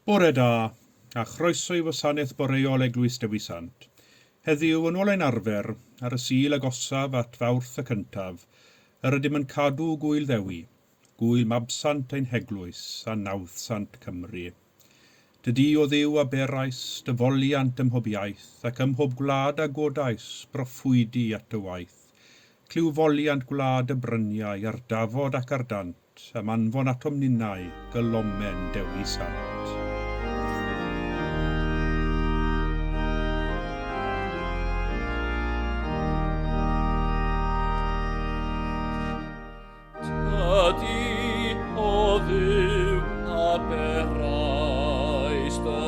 Bore da, a chroeso i wasanaeth boreol Eglwys Dewi Sant. Heddiw, yn ôl ein arfer, ar y Sul agosaf at Fawrth y cyntaf, yr ydym yn cadw Gŵyl Ddewi, Gŵyl Mabsant ein Heglwys a Nawddsant Cymru. Dy di, O Dduw, a berais dy foliant ym mhob iaith, ac ym mhob gwlad a godais broffwydi at dy waith. Clyw foliant gwlad y bryniau, ar dafod ac ar dant. Am anfon atom ninnau gylomen Dewi Sant. Tydi, o Dduw, a berais dy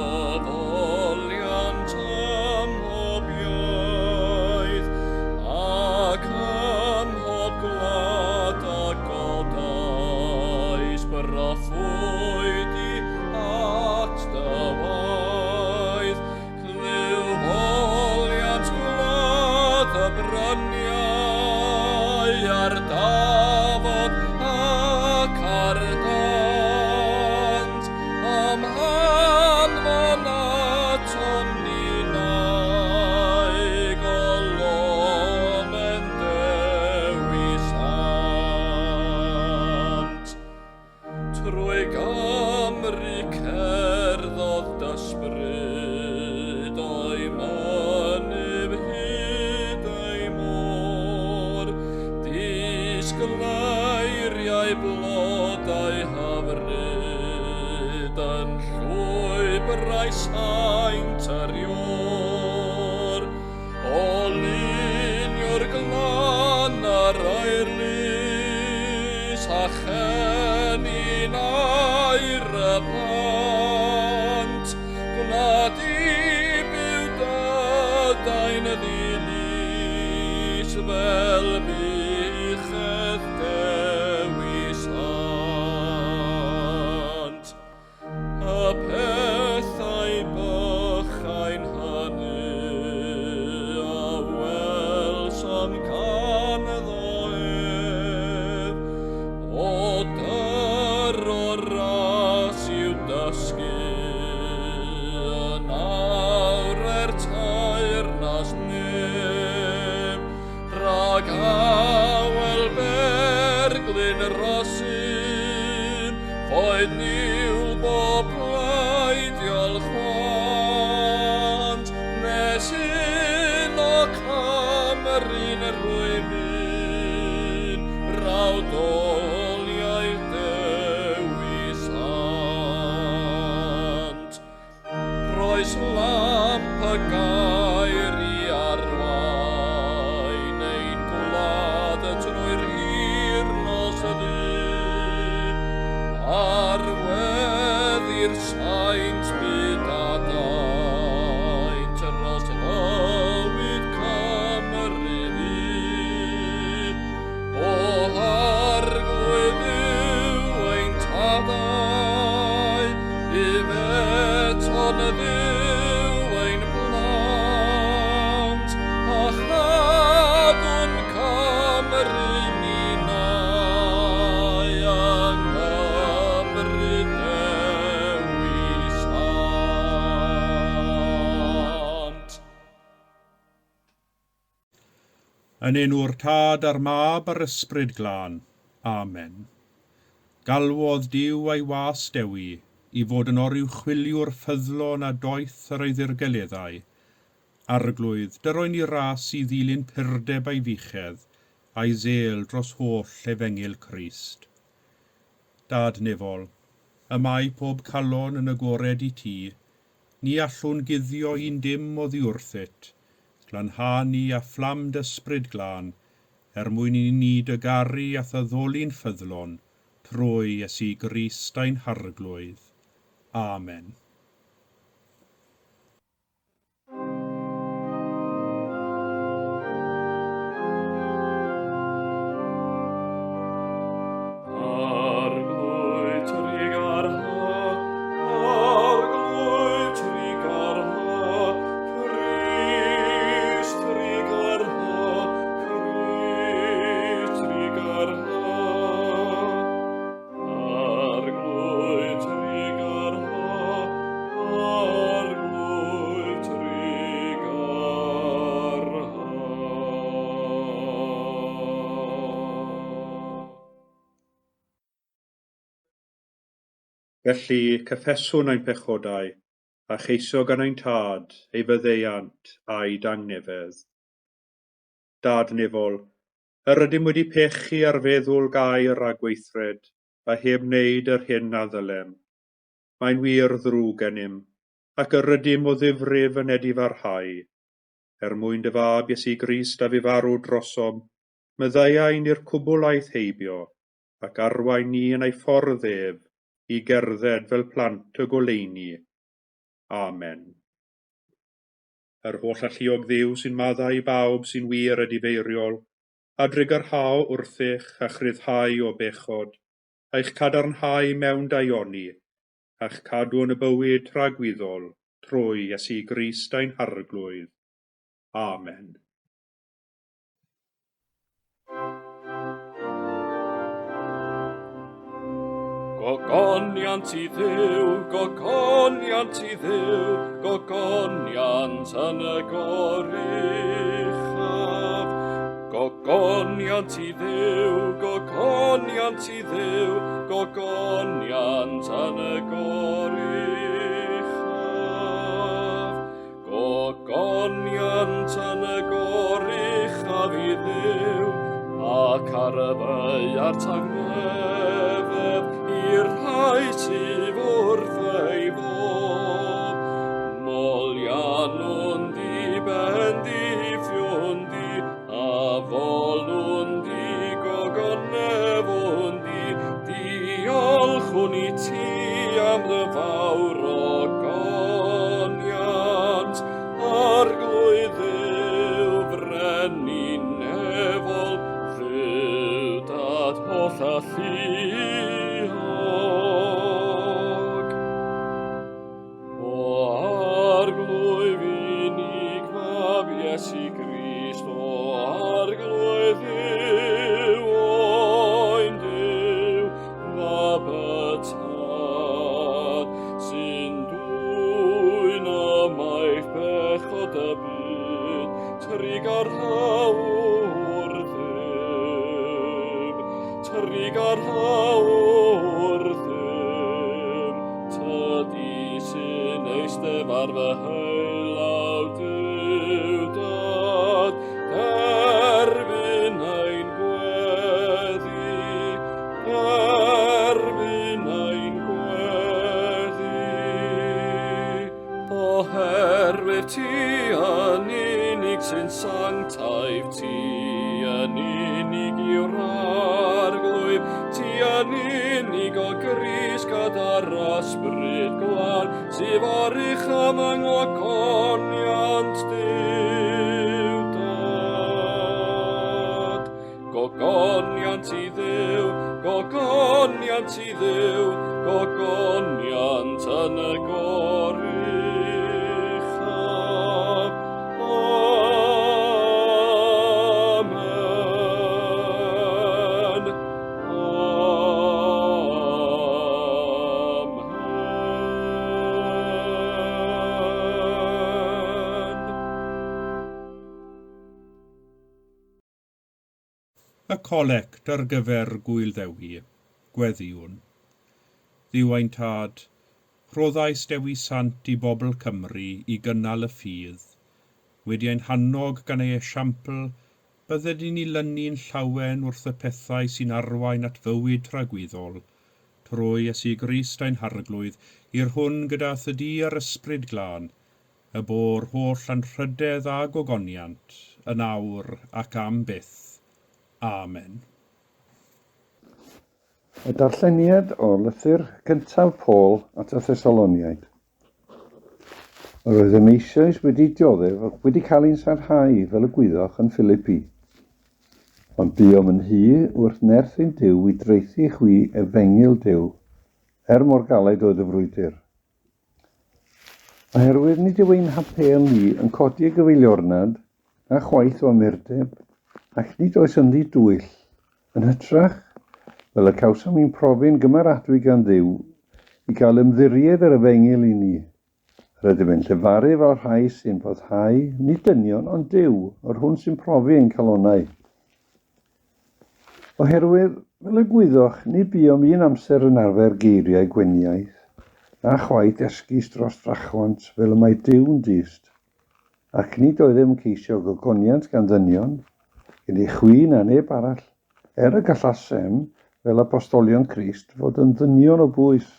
foliant ym mhob iaith, ac ym mhob gwlad a godais broffwydi at dy waith. Clyw foliant gwlad y bryniau ar dafod ac ar dant, am anfon atom ninnau golomen Dewi Sant. Trwy Gymru cerddodd d'ysbryd o'i mynydd hyd ei môr, disgleiriau blodau hyfryd yn llwybrau saint yr Iôr. O luniwr glân yr aerlys a chennin aur y plant, gwna di byw dadain ddilys fel buchedd Dewi Sant. Y pethau bychain hynny a welsom ganddo ef, o dyro ras i'w dysgu, yn awr er teyrnas nef, rhag awel berglyn rhosyn, ffoed niwl bob pleidiol chwant, nes uno Cymru'n rhwymyn, brawdoliaeth Dewi Sant. Rhoes lamp y gair i arwain ein gwlad trwy'r hir nos ddu, ar weddi'r saint byd a daint dros fywyd Cymru fu. O Arglwydd Dduw ein tadau, eto'n Dduw ein plant, a chadwn Cymru ninnau yng Nghymru Dewi Sant. Yn enw'r Tad a'r Mab a'r Ysbryd Glân. Amen. Galwodd Duw a'i was Dewi i fod yn oruchwyliwr ffyddlon a doeth ar ei ddirgeleddau. Arglwydd, dyroi ni ras i ddilyn purdeb a'i fuchedd, a'i zel dros holl efengyl Crist. Dad nefol, y mae pob calon yn agored i ti, ni allwn guddio un dim oddi wrthyt, glanha ni â fflam d'Ysbryd Glân, er mwyn i ni dy garu a'th addoli'n ffyddlon, trwy Iesu Grist ein Harglwydd. Amen. Arglwydd trugarha, Arglwydd trugarha, Crist trugarha, Crist trugarha. Arglwydd trugarha, Felly, cyffeswn ein pechodau, a cheisio gan ein Tad ei faddeuant a'i dangnefedd. Dad nefol, yr ydym wedi pechu ar feddwl, gair a gweithred, a heb wneud yr hyn a ddylem. Mae'n wir ddrwg gennym, ac yr ydym o ddifrif yn edifarhau. Er mwyn dy fab Iesu Grist a fu farw drosom, maddeuai ni'r cwbl aeth heibio, ac arwain ni yn ei ffordd ef i gerdded fel plant y goleuni. Amen. Yr holl alluog Dduw sy'n maddau i bawb sy'n wir edifeiriol, a drugarhao wrthych a chryfhau o bechod, a'ch cadarnhau mewn daioni, a'ch cadw yn y bywyd tragwyddol, trwy Iesu Grist ein Harglwydd. Amen. Gogoniant i Dduw, gogoniant i Dduw, gogoniant yn y goruchaf. Gogoniant i Dduw, gogoniant i Dduw, gogoniant yn y goruchaf. Gogoniant yn y goruchaf i Dduw, ac ar y ddaear tangnefedd i'r rhai sydd wrth ei fodd. Moliannwn di, bendithiwn di, a folwn di, gogonefwn di, diolchwn i ti am dy fawr ogoniant, Arglwydd Dduw, Frenin nefol, Dduw Dad holl alluog. O Arglwydd unig Fab Iesu Grist, o Arglwydd Dduw, Oen Duw, Mab y Tad, sy'n dwyn ymaith bechod y byd, trugarhau wrthym, trugarhau wrthym, tydi sy'n eistedd ar fy heulaw Duw Dad, derbyn ein gweddi, Derbyn ein gweddi, oherwydd ti yn unig sy'n sanctaidd, ti yn unig yw'r Arglwydd, ti yn unig o Grist gyda'r Ysbryd Glân, sydd o'r uchaf yng ngogoniant Duw Dad. Gogoniant i Dduw, gogoniant i Dduw, gogoniant yn y goruchaf. Amen. Amen. Y colect ar gyfer Gŵyl Ddewi, gweddïwn. Dduw ein Tad, rhoddais Dewi Sant i bobl Cymru i gynnal y ffydd. Wedi ein hannog gan ei esiampl, bydded i ni lynu'n llawen wrth y pethau sy'n arwain at fywyd tragwyddol, trwy Iesu Grist ein Harglwydd, i'r hwn gyda thydi a'r Ysbryd Glân, y bo'r holl anrhydedd a gogoniant, yn awr ac am byth. Amen. Y darlleniad o lythyr cyntaf Paul at y Thessaloniaid. Yr oeddem eisoes wedi dioddef ac wedi cael ein sarhau, fel y gwyddoch, yn Philippi. Ond buom yn hy wrth nerth ein Duw i draethu i chwi efengyl Duw, er mor galed oedd y frwydr. Oherwydd nid yw ein hapêl ni yn codi y gyfeiliornad, na chwaith o amurdeb, ac nid oes ynddi dwyll. Yn hytrach, fel y cawsom ein profi'n gymaradwy gan Dduw, i gael ymddiried yr efengyl i ni. Rydym yn llefaru fel rhai sy'n boddhau, nid dynion, ond Duw, yr hwn sy'n profi ein calonnau. Oherwydd, fel y gwyddoch, ni buom un amser yn arfer geiriau gweniaith, na chwaith esgus dros drachwant, fel y mae Duw'n dyst. Ac nid oeddem yn ceisio gogoniant gan ddynion, gennych chwi na neb arall, er y gallasem, fel apostolion Crist, fod yn ddynion o bwys.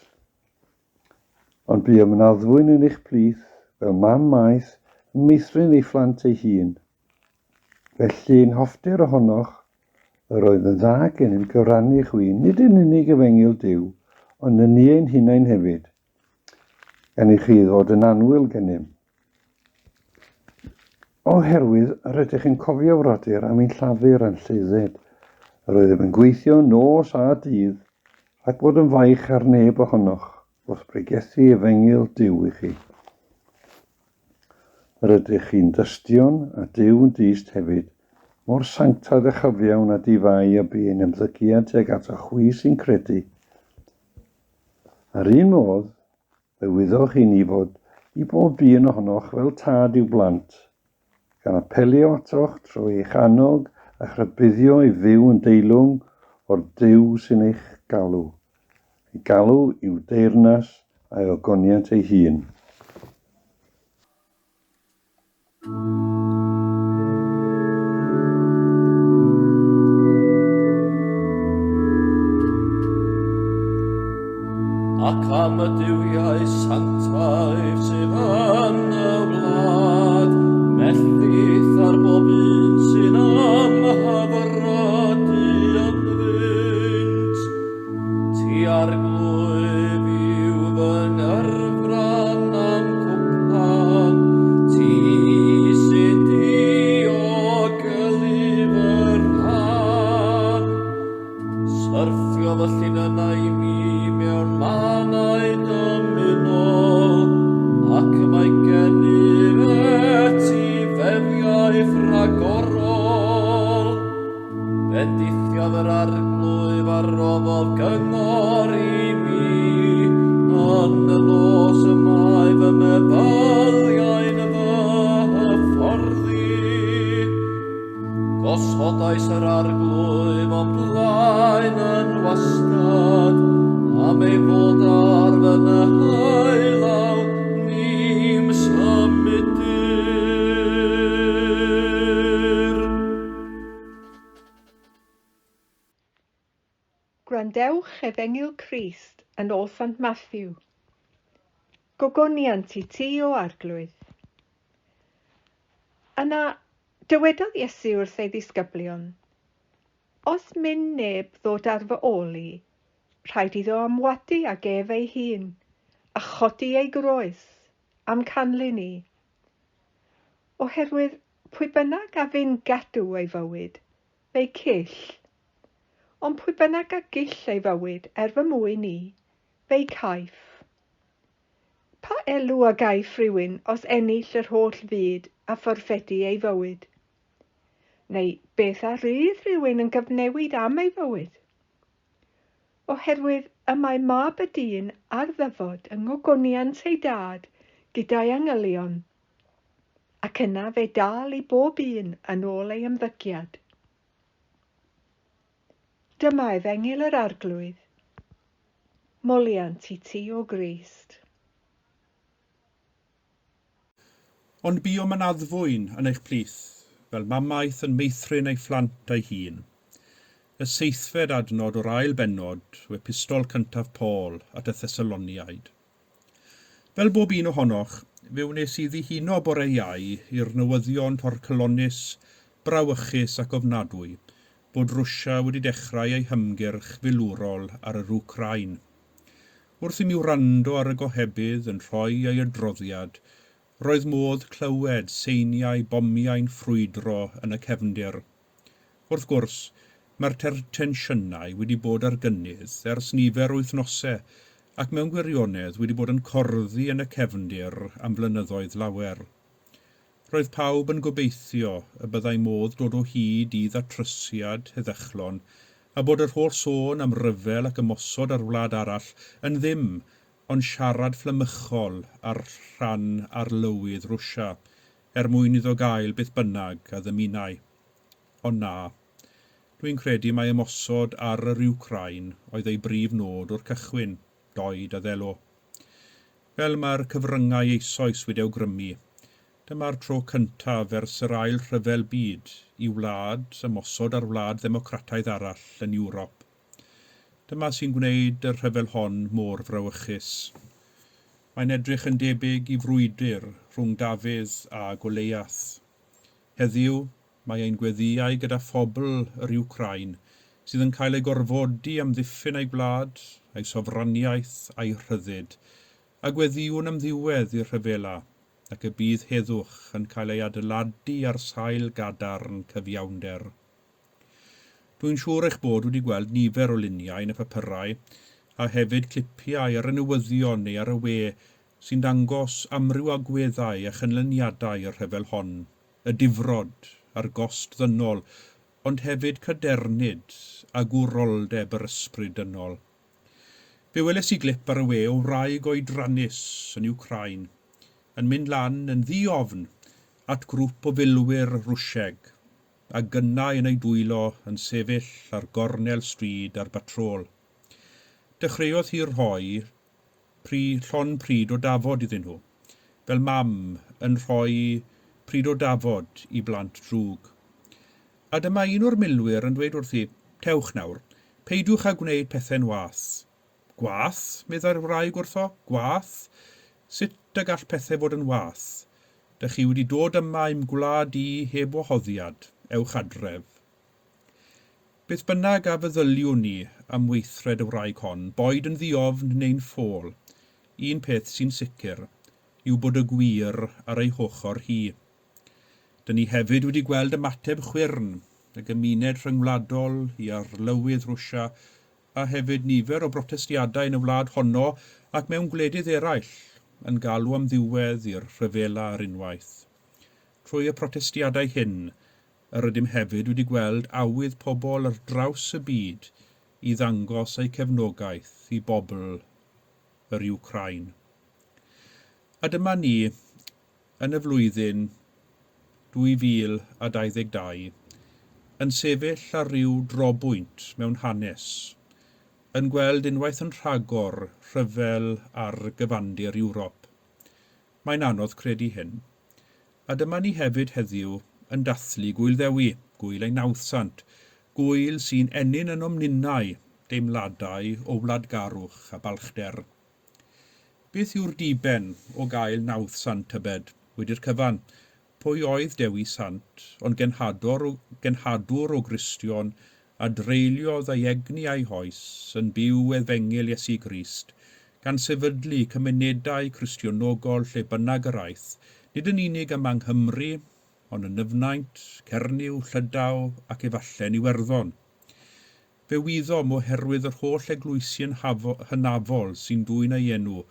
Ond buom yn addfwyn yn eich plith, fel mam maeth yn meithrin ei phlant ei hun. Felly, yn hoffter ohonoch, yr oedd yn dda gennym gyfrannu i chwi, nid yn unig efengyl Duw, ond yn ni ein hunain hefyd, gan i chi ddod yn annwyl gennym. Oherwydd yr ydych yn cofio, frodyr, am ein llafur a'n lleudded, yr oeddem yn gweithio nos a dydd, rhag bod yn faich ar neb ohonoch, wrth bregethu efengyl Duw i chi. Yr ydych chi'n dystion, a Duw yn dyst hefyd, mor sanctaidd a chyfiawn a di-fai y bu ein ymddygiad tuag atoch chwi sy'n credu. A'r un modd, Fe wyddoch i ni fod i bob un ohonoch fel tad i'w blant, gan apelio atoch trwy eich annog a'ch rhybuddio i fyw yn deilwng o'r Duw sy'n eich galw, ei galw i'w deyrnas a'i ogoniant ei hun. Ac am y duwiau sanctaidd sydd yn y wlad, melltith ar bob un sy'n amhyfrydu ynddynt. Ti Arglwydd yw fy ngyrfran a'm cwpan, ti sy'n diogelu fy rhan. Syrthio fy llinynnau i mi mewn mannau dymunol, ac mae gennyf etifeddiaeth ragorol. Bendithiodd yr Arglwydd a roddodd gyngor i mi. Yn y nos y mae fy meddyliau'n fy hyfforddi. Gosodais yr Arglwydd o'm blaen yn wastad, am ei fod ar fy nheulaw, ni'm symudir. Gwrandewch Efengyl Crist yn ôl Sant Matthew. Gogoniant i ti, o Arglwydd. Yna, dywedodd Iesu wrth ei ddisgyblion, Os myn neb ddod ar fy ôl i, rhaid iddo ymwadu ag ef ei hun, a chodi ei groes, a'm canlyn i. Oherwydd pwy bynnag a fyn gadw ei fywyd, fe'i cyll. Ond pwy bynnag a gyll ei fywyd er fy mwyn i, fe'i caiff. Pa elw a gaiff rhywun os ennill yr holl fyd a fforffedu ei fywyd? Neu beth a rydd rhywun yn gyfnewid am ei fywyd? Oherwydd y mae Mab y Dyn ar ddyfod yng ngogoniant ei Dad gyda'i angylion, ac yna fe dâl i bob un yn ôl ei ymddygiad. Dyma Efengyl yr Arglwydd. Moliant i ti, O Grist. Ond buom yn addfwyn yn eich plith, fel mamaeth yn meithrin ei phlant ei hun. Y seithfed adnod o'r ail bennod o epistol cyntaf Paul at y Thessaloniaid. Fel bob un ohonoch, fe wnes i ddihuno bore Iau i'r newyddion torcalonnus, brawychus ac ofnadwy bod Rwsia wedi dechrau ei hymgyrch filwrol ar yr Wcráin. Wrth i mi wrando ar y gohebydd yn rhoi ei adroddiad, roedd modd clywed seiniau bomiau'n ffrwydro yn y cefndir. Wrth gwrs, mae'r tensiynau wedi bod ar gynnydd ers nifer o wythnosau ac mewn gwirionedd wedi bod yn corddi yn y cefndir am flynyddoedd lawer. Roedd pawb yn gobeithio y byddai modd dod o hyd i ddatrysiad heddychlon a bod yr holl sôn am ryfel ac ymosod ar wlad arall yn ddim ond siarad fflamychol ar rhan arlywydd Rwsia er mwyn iddo gael beth bynnag a ddymunai. Ond na. Dwi'n credu mai ymosod ar yr Wcráin oedd ei brif nod o'r cychwyn, doed a ddelo. Fel mae'r cyfryngau eisoes wedi awgrymu, dyma'r tro cyntaf ers yr Ail Rhyfel Byd i wlad ymosod ar wlad ddemocrataidd arall yn Ewrop. Dyma sy'n gwneud y rhyfel hon mor frawychus. Mae'n edrych yn debyg i frwydr rhwng Dafydd a Goleiath. Heddiw, mae ein gweddïau gyda phobl yr Wcráin sydd yn cael eu gorfodi amddiffyn eu gwlad, eu sofraniaeth a'u rhyddid, a gweddïwn am ddiwedd i'r rhyfela, ac y bydd heddwch yn cael ei adeiladu ar sail gadarn cyfiawnder. Dwi'n siŵr eich bod wedi gweld nifer o luniau yn y papurau, a hefyd clipiau ar y newyddion neu ar y we sy'n dangos amryw agweddau a chynlyniadau y rhyfel hon, y difrod a'r gost ddynol, ond hefyd cadernid a gwroldeb yr ysbryd dynol. Fe weles i glip ar y we o wraig oedrannus yn Wcráin yn mynd lan yn ddi-ofn at grŵp o filwyr Rwsieg, a gynnau yn eu dwylo yn sefyll ar gornel stryd ar batrôl. Dechreuodd hi rhoi pri, llond pryd o dafod iddyn nhw, fel mam yn rhoi pryd o dafod i blant drwg. A dyma un o'r milwyr yn dweud wrthi, tewch nawr, peidiwch â gwneud pethau'n wath. Gwath, meddai'r wraig wrtho, gwath? Sut y gall pethau fod yn wath? Dych chi wedi dod yma i'm gwlad i heb wahoddiad, ewch adref. Beth bynnag a feddyliwn ni am weithred y wraig hon, boed yn ddi-ofn neu'n ffôl, un peth sy'n sicr yw bod y gwir ar ei hochr hi. Dyn ni hefyd wedi gweld ymateb chwyrn y gymuned rhyngwladol i arlywydd Rwsia a hefyd nifer o brotestiadau yn y wlad honno ac mewn gwledydd eraill yn galw am ddiwedd i'r rhyfela ar unwaith. Trwy y protestiadau hyn, Yr ydym hefyd wedi gweld awydd pobl ar draws y byd i ddangos eu cefnogaeth i bobl yr Wcráin. A dyma ni, yn y flwyddyn 2022, yn sefyll ar ryw drobwynt mewn hanes, yn gweld unwaith yn rhagor rhyfel ar gyfandir Ewrop. Mae'n anodd credu hyn. A dyma ni hefyd heddiw yn dathlu Gŵyl Ddewi, gŵyl ein nawddsant, gŵyl sy'n ennyn ynom ninnau deimladau o wladgarwch a balchder. Beth yw'r diben o gael nawddsant tybed? Wedi'r cyfan, pwy oedd Dewi Sant, ond genhador o, genhadwr o Gristion a dreuliodd ei egni a'i hoes yn byw efengyl Iesu Grist, gan sefydlu cymunedau Cristionogol lle bynnag yr aeth, nid yn unig yma yng Nghymru, ond yn Nyfnaint, Cernyw, Llydaw ac efallai yn Iwerddon. Fe wyddom oherwydd yr holl eglwysi hynafol sy'n dwyn ei enw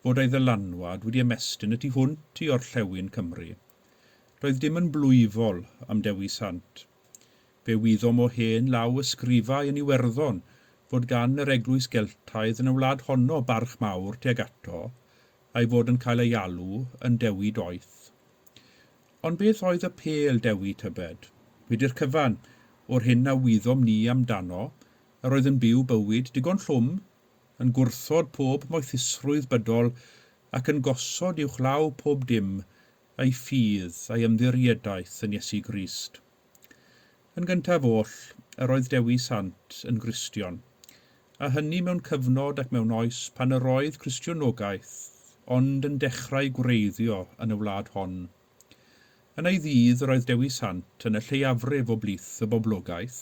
fod ei ddylanwad wedi ymestyn y tu hwnt i orllewin Cymru. Doedd dim yn blwyfol am Dewi Sant. Fe wyddom o hen law ysgrifau yn Iwerddon fod gan yr eglwys Geltaidd yn y wlad honno barch mawr tuag ato, a'i fod yn cael ei alw yn Dewi Doeth. Ond beth oedd apêl Dewi tybed? Wedi'r cyfan, o'r hyn a wyddom ni amdano, yr oedd yn byw bywyd digon llwm, yn gwrthod pob moethusrwydd bydol ac yn gosod uwchlaw pob dim ei ffydd a'i ymddiriedaeth yn Iesu Grist. Yn gyntaf oll, yr oedd Dewi Sant yn Gristion, a hynny mewn cyfnod ac mewn oes pan yr oedd Cristionogaeth ond yn dechrau gwreiddio yn y wlad hon. Yn ei ddydd yr oedd Dewi Sant yn y lleiafrif o blith y boblogaeth,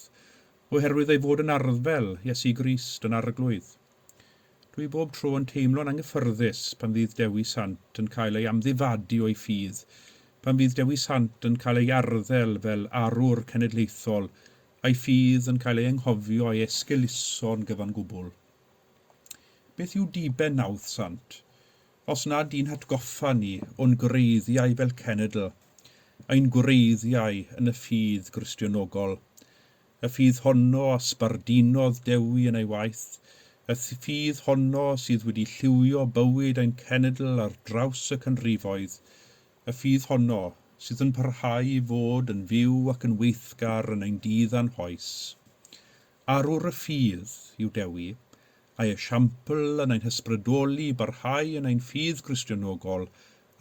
oherwydd ei fod yn arddel Iesu Grist yn Arglwydd. Dwi bob tro yn teimlo'n anghyffyrddus pan fydd Dewi Sant yn cael ei amddifadu o'i ffydd, pan fydd Dewi Sant yn cael ei arddel fel arwr cenedlaethol, a'i ffydd yn cael ei anghofio a'i esgeuluso'n gyfan gwbl. Beth yw diben nawdd sant, os nad i'n hatgoffa ni o'n gwreiddiau fel cenedl, ein gwreiddiau yn y ffydd Gristionogol? Y ffydd honno a sbardunodd Dewi yn ei waith, y ffydd honno sydd wedi lliwio bywyd ein cenedl ar draws y canrifoedd, y ffydd honno sydd yn parhau i fod yn fyw ac yn weithgar yn ein dydd a'n hoes. Arwr y ffydd yw Dewi, a'i esiampl yn ein hysbrydoli i barhau yn ein ffydd Gristionogol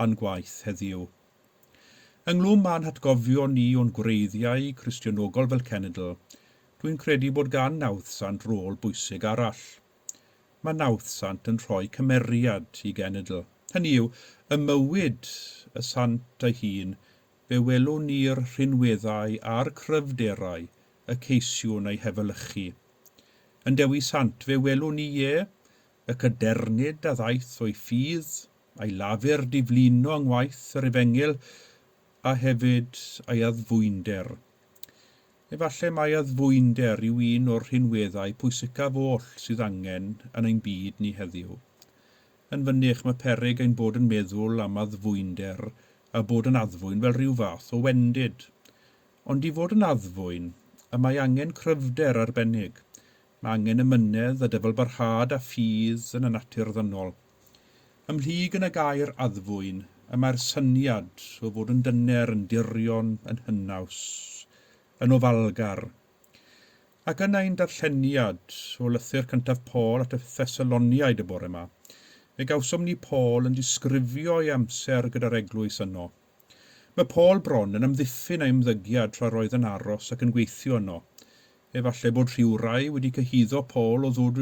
a'n gwaith heddiw. Ynghlwm â'n hatgofion ni o'n gwreiddiau Cristionogol fel cenedl, dwi'n credu bod gan nawddsant rôl bwysig arall. Mae nawddsant yn rhoi cymeriad i genedl. Hynny yw, ym mywyd y sant ei hun, fe welwn ni'r rhinweddau a'r cryfderau y ceisiwn eu hefelychu. Yn Dewi Sant, fe welwn ni, ie, y cadernid a ddaeth o'i ffydd, a'i lafur diflino yng ngwaith yr Efengyl, a hefyd ei addfwynder. Efallai mai addfwynder yw un o'r rhinweddau pwysicaf oll sydd angen yn ein byd ni heddiw. Yn fynych, mae peryg ein bod yn meddwl am addfwynder a bod yn addfwyn fel rhyw fath o wendid. Ond i fod yn addfwyn, y mae angen cryfder arbennig. Mae angen amynedd a dyfalbarhad a ffydd yn y natur ddynol. Ymhlyg yn y gair addfwyn y mae'r syniad o fod yn dyner, yn dirion, yn hynaws, yn ofalgar. Ac yn ein darlleniad o lythyr cyntaf Paul at y Thessaloniaid y bore yma, fe gawsom ni Paul yn disgrifio ei amser gyda'r eglwys yno. Mae Paul bron yn amddiffyn ei ymddygiad tra roedd yn aros ac yn gweithio yno. Efallai bod rhywrai wedi cyhuddo Paul o ddod,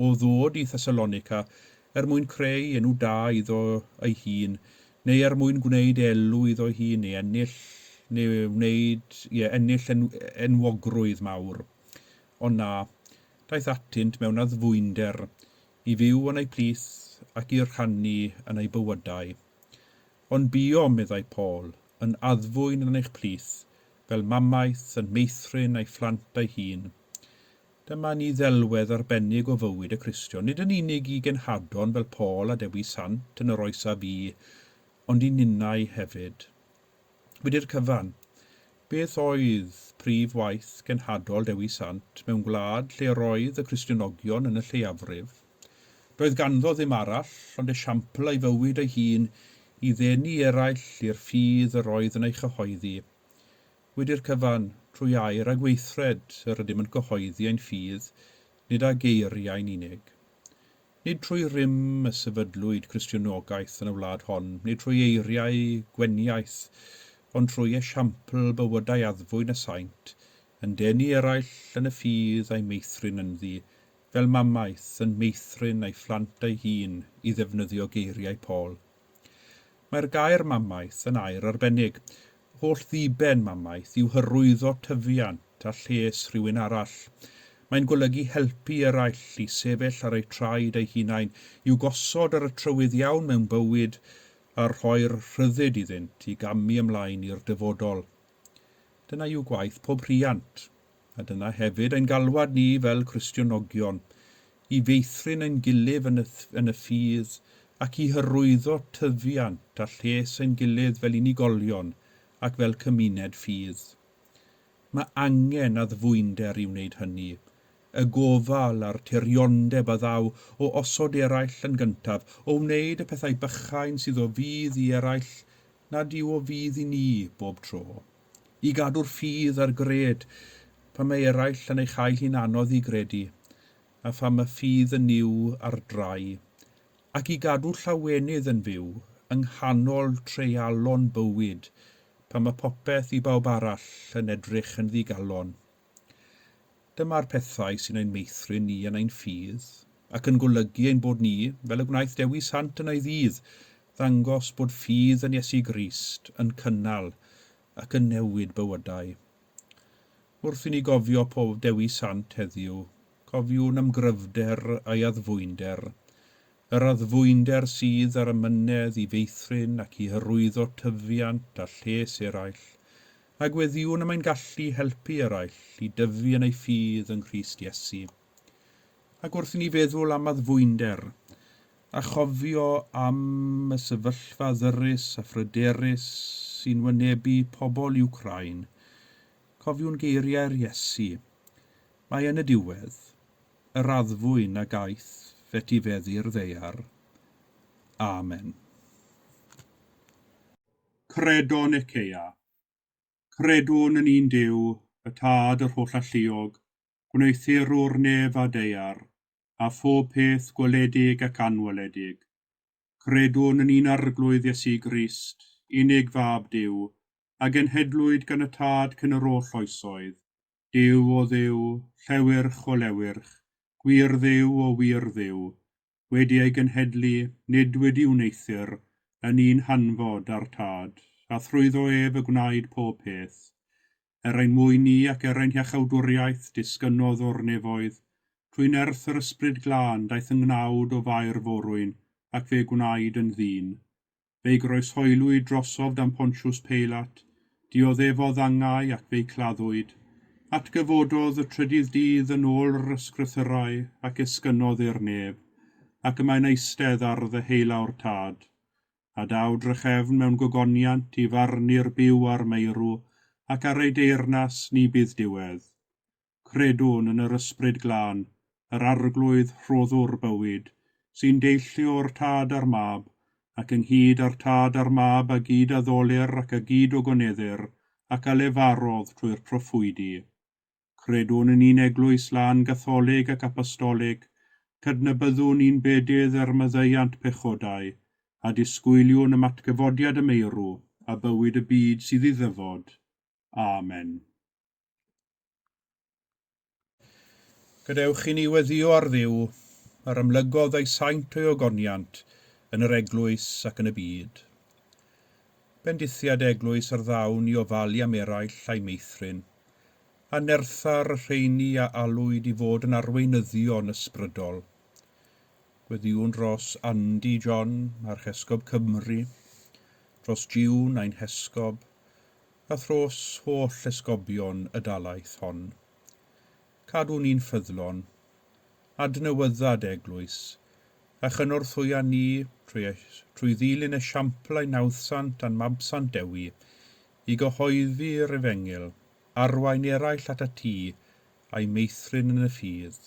o ddod i Thessalonica er mwyn creu enw da iddo ei hun, neu er mwyn gwneud elw iddo ei hun, neu ennill, neu wneud, ie, ennill en, enwogrwydd mawr. Ond na, daeth atynt mewn addfwynder, i fyw yn eu plith ac i rhannu yn eu bywydau. Ond buom, meddai Paul, yn addfwyn yn eich plith, fel mamaeth yn meithrin ei phlant ei hun. Dyma ni ddelwedd arbennig o fywyd y Cristion, nid yn unig i genhadon fel Paul a Dewi Sant yn yr oes a fu, ond i ninnau hefyd. Wedi'r cyfan, beth oedd prif waith genhadol Dewi Sant mewn gwlad lle yr oedd y Cristionogion yn y lleiafrif? Doedd ganddo ddim arall ond esiampl ei fywyd ei hun i ddenu eraill i'r ffydd yr oedd yn ei chyhoeddi. Wedi'r cyfan, trwy air a gweithred yr ydym yn cyhoeddi ein ffydd, nid â geiriau'n unig. Nid trwy rym y sefydlwyd Cristionogaeth yn y wlad hon, nid trwy eiriau gweniaith, ond trwy esiampl bywydau addfwyn y saint, yn denu eraill yn y ffydd a'i meithrin ynddi, fel mamaeth yn meithrin ei phlant ei hun, i ddefnyddio geiriau Paul. Mae'r gair mamaeth yn air arbennig. Holl ddiben mamaeth yw hyrwyddo tyfiant a lles rhywun arall. Mae'n golygu helpu eraill i sefyll ar eu traed eu hunain, i'w gosod ar y trywydd iawn mewn bywyd a rhoi'r rhyddid iddynt i gamu ymlaen i'r dyfodol. Dyna yw gwaith pob rhiant, a dyna hefyd ein galwad ni fel Cristionogion, i feithrin ein gilydd yn y, yn y ffydd ac i hyrwyddo tyfiant a lles ein gilydd fel unigolion ac fel cymuned ffydd. Mae angen addfwynder i wneud hynny, y gofal a'r tiriondeb a ddaw o osod eraill yn gyntaf, o wneud y pethau bychain sydd o fudd i eraill nad yw o fudd i ni bob tro. I gadw'r ffydd a'r gred pan mae eraill yn ei chael hi'n anodd i gredu, a pham y ffydd yn Nuw ar drai, ac i gadw llawenydd yn fyw yng nghanol treialon bywyd pan mae popeth i bawb arall yn edrych yn ddigalon. Dyma'r pethau sy'n ein meithrin ni yn ein ffydd, ac yn golygu ein bod ni, fel y gwnaeth Dewi Sant yn ei ddydd, ddangos bod ffydd yn Iesu Grist yn cynnal ac yn newid bywydau. Wrth i ni gofio pob Dewi Sant heddiw, cofiwn am gryfder a'i addfwynder, yr addfwynder sydd ar amynedd i feithrin ac i hyrwyddo tyfiant a lles eraill, a gweddïwn am ein gallu helpu eraill i dyfu yn eu ffydd yng Nghrist Iesu. Ac wrth i ni feddwl am addfwynder, a chofio am y sefyllfa ddyrys a phryderus sy'n wynebu pobl Wcráin, cofiwn geiriau'r Iesu, Mae yn y diwedd, yr addfwyn a gaeth f'etifeddu'r ddaear. Amen. Credo Nicaea. Credwn yn un Duw, y Tad yr Hollalluog, Gwneuthurwr nef a daear, a phob peth gweledig ac anweledig. Credwn yn un Arglwydd Iesu Grist, unig Fab Duw, a genhedlwyd gan y Tad cyn yr oll oesoedd, Duw o Dduw, llewyrch o lewyrch, gwir Dduw o wir Dduw, wedi ei genhedlu, nid wedi wneuthur, yn un hanfod â'r Tad, a thrwyddo ef y gwnaed pob peth. Er ein mwyn ni ac er ein hiachawdwriaeth, disgynnodd o'r nefoedd, trwy nerth yr Ysbryd Glân daeth yng ngnawd o Fair Forwyn, ac fe gwnaed yn ddyn. Fe'i groeshoelwyd drosof dan Pontius Peilat, dioddefodd angau ac fe'i claddwyd. Atgyfododd y trydydd dydd yn ôl yr ysgrythurau ac esgynnodd i'r nef, ac y mae'n eistedd ar ddeheulaw'r Tad. A daw drachefn mewn gogoniant i farnu'r byw a'r meirw, ac ar ei deyrnas ni bydd diwedd. Credwn yn yr Ysbryd Glân, yr Arglwydd rhoddwr bywyd, sy'n deillio o'r Tad a'r Mab, ac ynghyd â'r Tad a'r Mab a gyd-addolir ac a gyd-ogoneddir, ac a lefarodd trwy'r proffwydi. Credwn yn un Eglwys lân Gatholig ac Apostolig, cydnabyddwn un bedydd er maddeuant pechodau, a disgwyliwn am atgyfodiad y meirw a bywyd y byd sydd i ddyfod. Amen. Gadewch i ni weddïo ar Dduw, yr amlygodd ei saint o'i ogoniant yn yr eglwys ac yn y byd. Bendithiad eglwys ar ddawn i ofalu am eraill a'i meithrin, a nertha'r rheini a alwyd i fod yn arweinyddion ysbrydol. Gweddïwn dros Andy John, Archesgob Cymru, dros June ein Hesgob, a thros holl esgobion y dalaith hon. Cadw ni'n ffyddlon, adnewydda dy eglwys, a chynorthwya ni trwy, trwy ddilyn esiampl ein nawddsant a'n mabsant Dewi, i gyhoeddi'r efengyl, arwain eraill atat ti, a'i meithrin yn y ffydd.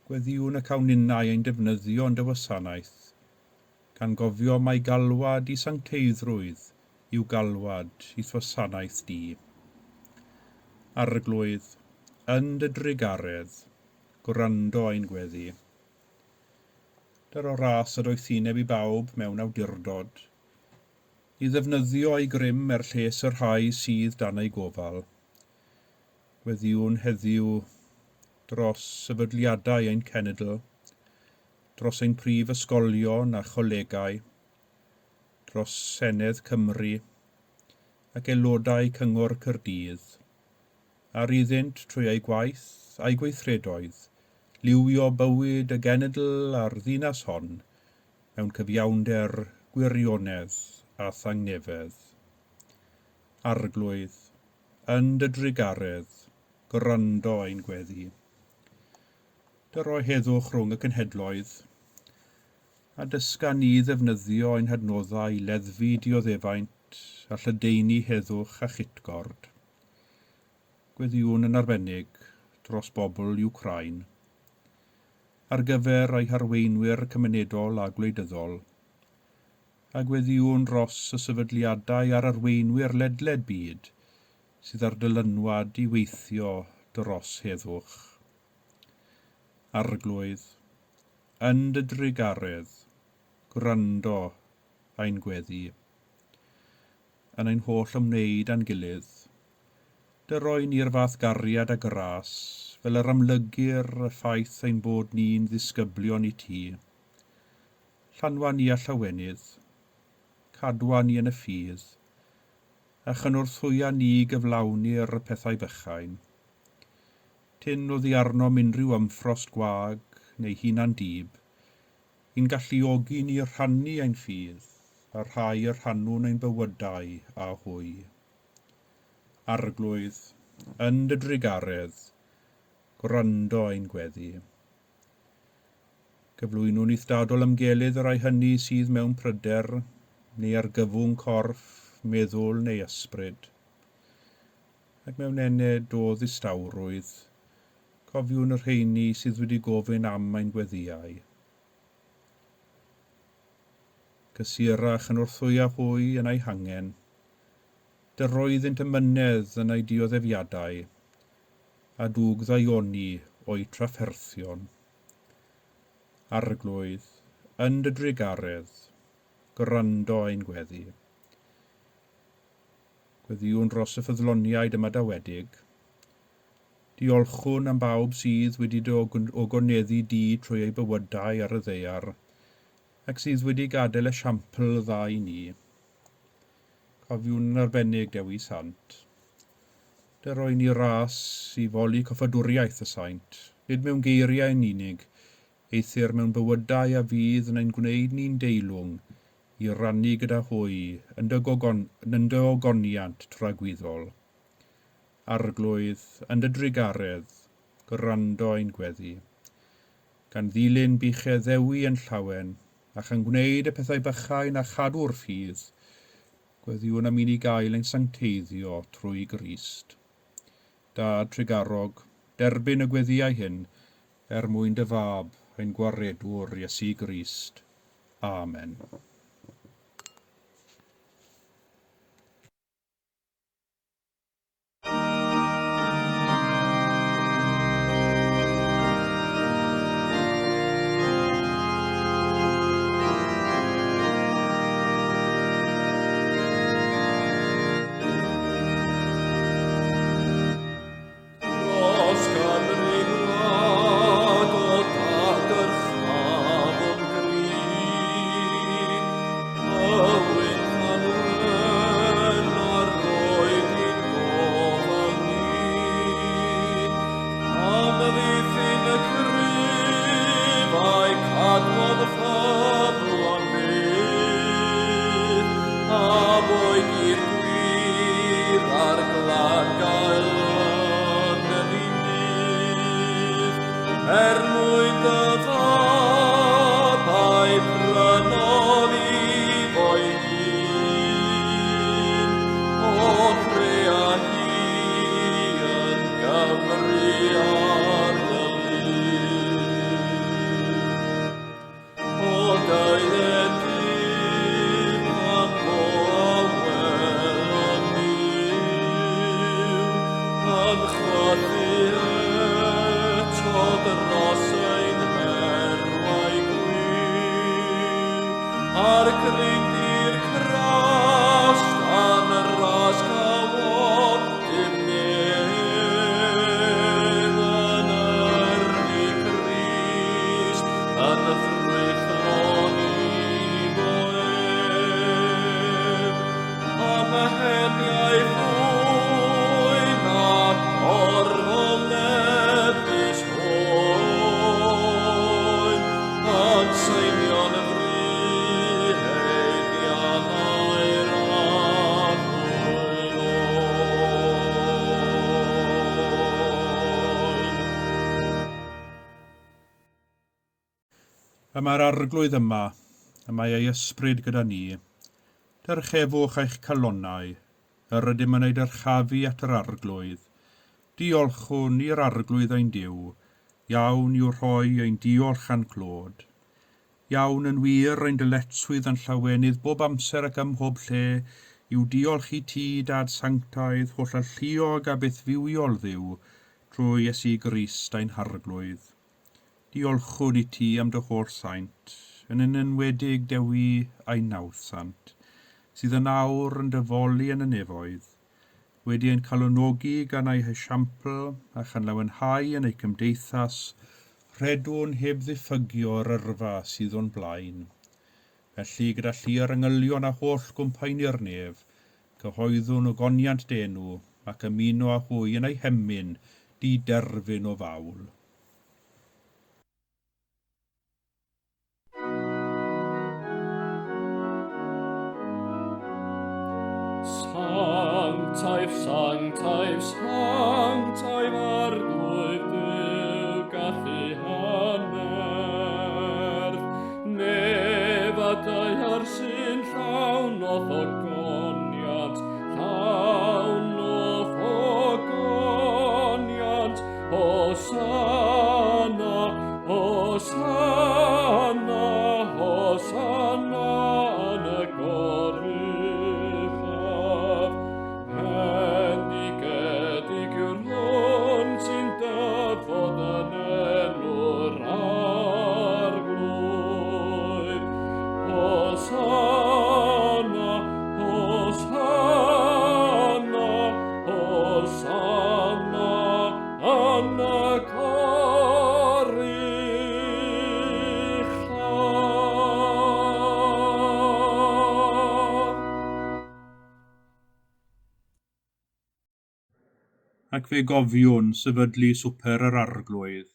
Gweddïwn y cawn ninnau ein defnyddio yn dy wasanaeth, gan gofio mai galwad i sancteiddrwydd yw galwad i'th wasanaeth di. Arglwydd, yn dy drugaredd, gwrando ein gweddi. Dyro ras a doethineb i bawb mewn awdurdod, i ddefnyddio ei grym er lles y rhai sydd dan ei gofal. Gweddïwn heddiw dros sefydliadau ein cenedl, dros ein prif ysgolion a cholegau, dros Senedd Cymru ac aelodau Cyngor Caerdydd, ar iddynt trwy eu gwaith a'u gweithredoedd liwio bywyd y genedl a'r ddinas hon mewn cyfiawnder, gwirionedd a thangnefedd. Arglwydd, yn dy drugaredd, gwrando ein gweddi. Dyro heddwch rhwng y cenhedloedd, a dysga ni ddefnyddio ein hadnoddau i leddfu dioddefaint a lledaenu heddwch a chytgord. Gweddïwn yn arbennig dros bobl Wcráin, ar gyfer ei harweinwyr cymunedol a gwleidyddol, a gweddïwn dros y sefydliadau a'r arweinwyr ledled byd sydd â'r dylanwad i weithio dros heddwch. Arglwydd, yn dy drugaredd, gwrando ein gweddi. Yn ein holl ymwneud â'n gilydd, dyroi ni'r fath gariad a gras fel yr amlygir y ffaith ein bod ni'n ddisgyblion i ti. Llanwa ni â llawenydd, cadwa ni yn y ffydd, a chynorthwya ni i gyflawni'r pethau bychain. Tyn oddi arnom unrhyw ymffrost gwag neu hunan-dib, i'n galluogi ni rhannu ein ffydd â'r rhai y rhannwn ein bywydau â hwy. Arglwydd, yn dy drugaredd, gwrando ein gweddi. Cyflwynwn i'th dadol ymgelydd y rhai hynny sydd mewn pryder neu argyfwng corff, meddwl neu ysbryd. Ac mewn ennyd o ddistawrwydd, cofiwn y rheini sydd wedi gofyn am ein gweddïau. Cysura chynorthwya hwy yn eu hangen. Dyro iddynt amynedd yn eu dioddefiadau. a dwg ddaioni o'u trafferthion. Arglwydd, yn dy drugaredd, gwrando ein gweddi. Gweddïwn dros y ffyddloniaid ymadawedig. Diolchwn am bawb sydd wedi dy ogoneddu di trwy eu bywydau ar y ddaear, ac sydd wedi gadael esiampl dda i ni. Cofiwn yn arbennig Dewi Sant. Dy roi ni ras i foli coffadwriaeth y saint, nid mewn geiriau yn unig, eithr mewn bywydau a fydd yn ein gwneud ni'n deilwng i rannu gyda hwy yn dy, gogon, yn dy ogoniant tragwyddol. Arglwydd, yn dy drugaredd, gwrando ein gweddi. Gan ddilyn buchedd Ddewi yn llawen, a chan gwneud y pethau bychain a chadw'r ffydd, gweddïwn am i ni gael ein sancteiddio trwy Grist. Dad trugarog, derbyn y gweddïau hyn, er mwyn dy fab, ein gwaredwr Iesu Grist. Amen. Dros Gymru gwlad o dad yr hafon gry, y wynt anwen a roed i'n gofal ni. Amddiffyn y cryf a'i cadwodd ffyddlon byth, a boed i'r gwir a'r glân gael yn unydd, er mwyn dy fab a'i prynodd i fo'i hun. O crea hi yn Gymru ar dy lun. O gaeledig pan fo awelon Duw, yn chwythu eto dros ein herwau gwiw, a'r cryn-dir cras dan ras cawod dim neb yn yrru Crist yn ffrwythlon i fo ef. Am heniau fwy na gorfoleddus hoen, yn seinio'n fry heiddiannau'r annwyl oen. Y mae'r Arglwydd yma, y mae ei ysbryd gyda ni. Dyrchefwch eich calonnau, yr ydym yn ei dyrchafu at yr Arglwydd. Diolchwn i'r Arglwydd ein Duw, iawn i'w rhoi ein diolch a'n clod. Iawn yn wir ein dyletswydd a'n llawenydd bob amser ac ym mhob lle yw diolch i ti, Dad sanctaidd, hollalluog a bythfywiol Dduw, trwy Iesu Grist ein Harglwydd. Diolchwn i ti am dy holl saint, yn enwedig Dewi a'i nawddsant, sydd yn awr yn dy foli yn y nefoedd, wedi ein calonogi gan eu hesiampl a chan lawenhau yn eu cymdeithas, rhedwn heb ddiffygio'r yrfa sydd o'n blaen. Felly, gyda llu'r angylion a holl gwmpaeni'r nef, cyhoeddwn ogoniant dy enw, ac ymuno â hwy yn eu hemyn diderfyn o fawl. Sanctaidd, sanctaidd, sanctaidd Arglwydd Duw, gallu hannerth. Nef a daear sy'n llawn o'th ogoniant, llawn o'th ogoniant. Hosanna, Hosanna, Hosanna yn y goruchaf. Bendigedig yw'r hwn Ac fe gofiwn sefydlu Swper yr Arglwydd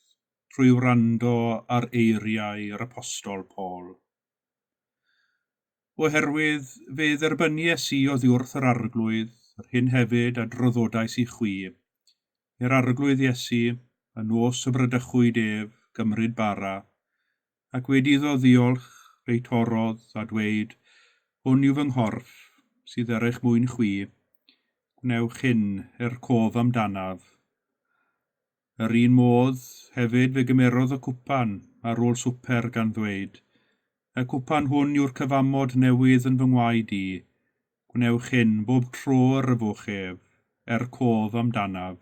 trwy wrando ar eiriau yr Apostol Paul. Oherwydd fe dderbynies i oddiwrth yr Arglwydd yr hyn hefyd a draddodais i chwi, i'r Arglwydd Iesu, y nos y bradychwyd ef, gymryd bara, ac wedi iddo ddiolch, fe'i torrodd, a dweud, Hwn yw fy nghorff, sydd er eich mwyn chwi. Gwnewch hyn er cof amdanaf. Yr un modd, hefyd fe gymerodd y cwpan ar ôl swper gan ddweud, Y cwpan hwn yw'r cyfamod newydd yn fy ngwaed i. Gwnewch hyn bob tro yr yfwch ef, er cof amdanaf.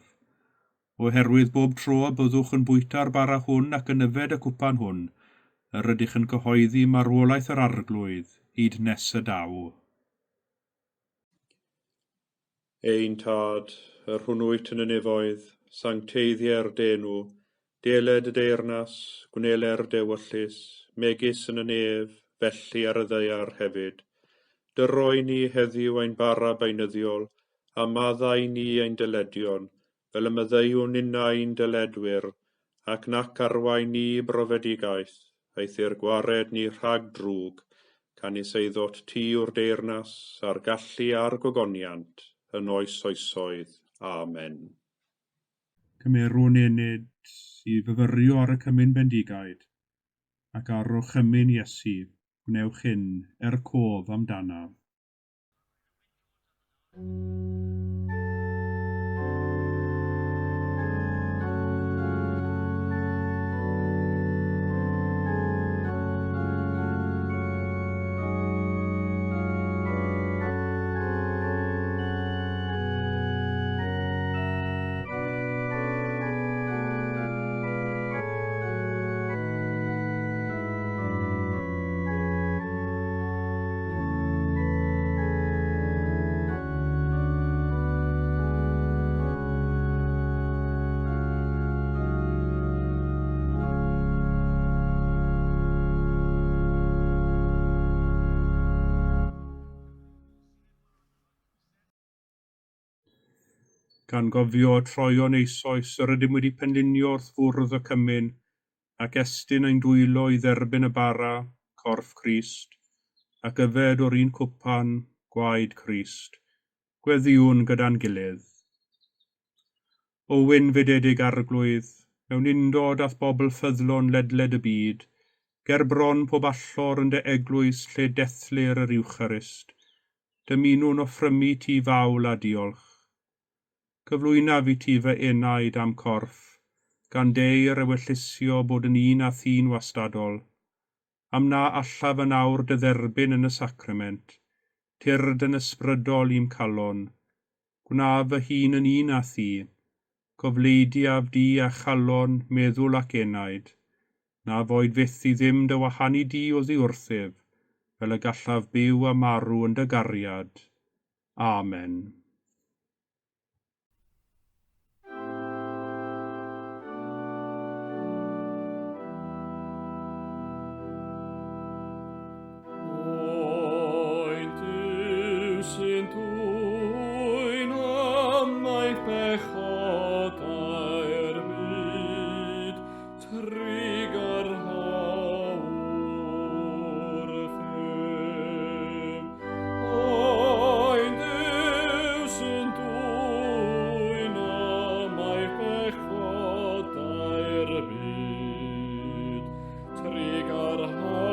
Oherwydd bob tro y byddwch yn bwyta'r bara hwn ac yn yfed y cwpan hwn, yr ydych yn cyhoeddi marwolaeth yr Arglwydd hyd nes y daw. Ein Tad, yr hwn wyt yn y nefoedd, sancteiddier dy enw, deled dy deyrnas, gwneler dy ewyllys, megis yn y nef, felly ar y ddaear hefyd. Dyro i ni heddiw ein bara beunyddiol, a maddau i ni ein dyledion, fel y maddeuwn ninnau i'n dyledwyr, ac nac arwain ni i brofedigaeth, eithr gwared ni rhag drwg, canys eiddot ti yw'r deyrnas, a'r gallu a'r gogoniant, yn oes oesoedd. Amen. Cymerwn ennyd i fyfyrio ar y cymun bendigaid, ac ar orchymyn Iesu, gwnewch hyn er cof amdanaf. Gan gofio troeon eisoes yr ydym wedi penlinio wrth fwrdd y cymun, ac estyn ein dwylo i dderbyn y bara, corff Crist, ac yfed o'r un cwpan, gwaed Crist. Gweddïwn gyda'n gilydd. O wynfydedig Arglwydd, mewn undod â'th bobl ffyddlon ledled y byd, ger bron pob allor yn dy eglwys lle dethlir yr Iwcharist, dymunwn offrymu ti fawl a diolch. Cyflwynaf i ti fy enaid a'm corff, gan deir ewyllysio bod yn un â thi'n wastadol. Am na allaf yn awr dy dderbyn yn y sacrament, tyrd yn ysbrydol i'm calon. Gwnaf fy hun yn un â thi. Cofleidiaf di â chalon, meddwl ac enaid. Na foed fyth i ddim dy wahanu di oddi wrthyf, fel y gallaf byw a marw yn dy gariad. Amen. Oen Duw sy'n dwyn ymaith pechodau'r byd, trugarha wrthym. Oen Duw sy'n dwyn ymaith pechodau'r byd, Trugarha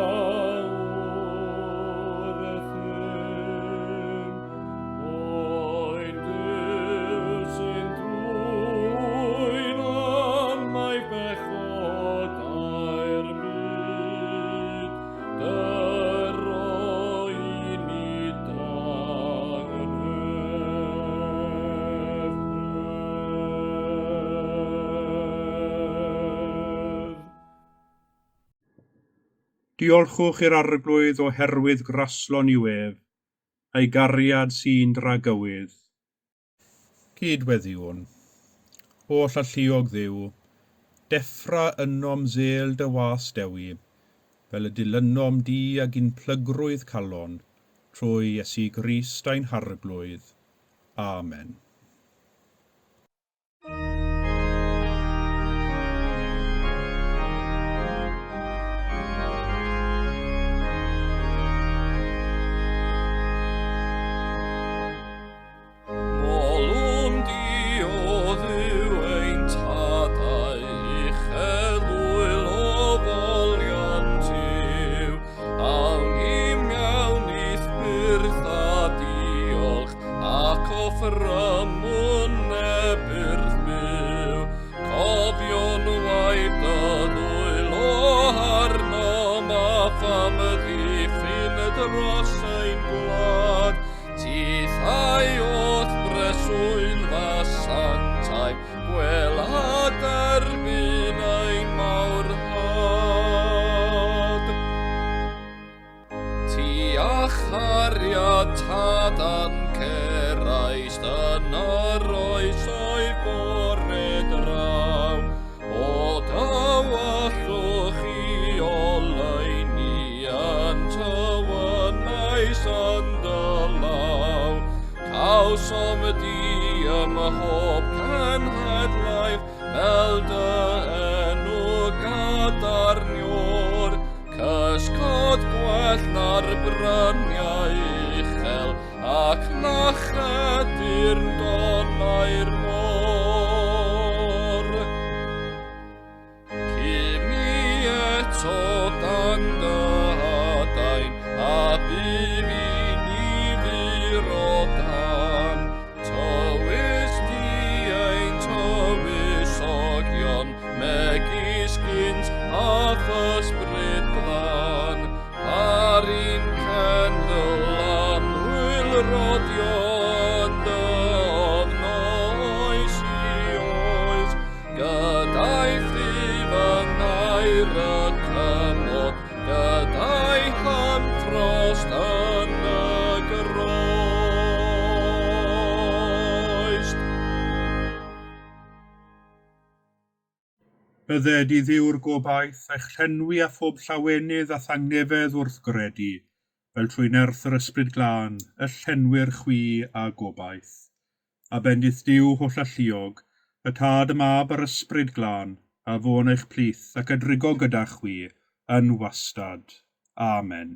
wrthym. Oen Duw sy'n dwyn ymaith bechodau'r byd, dyro i ni dangnefedd. Diolchwch i'r Arglwydd oherwydd graslon yw ef, a'i gariad sy'n dragywydd. Cyd-weddïwn. Holl alluog Dduw, deffra ynom zel dy was Dewi, fel y dilynom di ag unplygrwydd calon, trwy Iesu Grist ein Harglwydd. Amen. Gwel a derbyn ein mawrhad. Ti a chariad tad a'n ceraist yn yr oesoedd bore draw. O dawellwch i oleuni yn tywyn maes yn dy law. Cawsom di ym mhob cenhedlaeth fel dy enw gadarniwr, cysgod gwell na'r bryniau uchel, ac na chedir donnau'r môr. Cym i eto dan dy adain, a bydd i ni fyr o dan. Tywys di ein tywysogion, megis gynt a'th ysbryd glân. Ar un cenedl annwyl rodio yn dy ofn oes i oes, gyda'i ffydd yng ngair y cymod, gyda'i hamdrost yn y groes. Bydded i Dduw'r gobaith eich llenwi â phob llawenydd a thangnefedd wrth gredu, fel trwy nerth yr Ysbryd Glân y llenwir chwi â gobaith. A bendith Duw hollalluog, y Tad, y Mab a'r Ysbryd Glân, a fo yn eich plith ac a drigo gyda chwi yn wastad. Amen.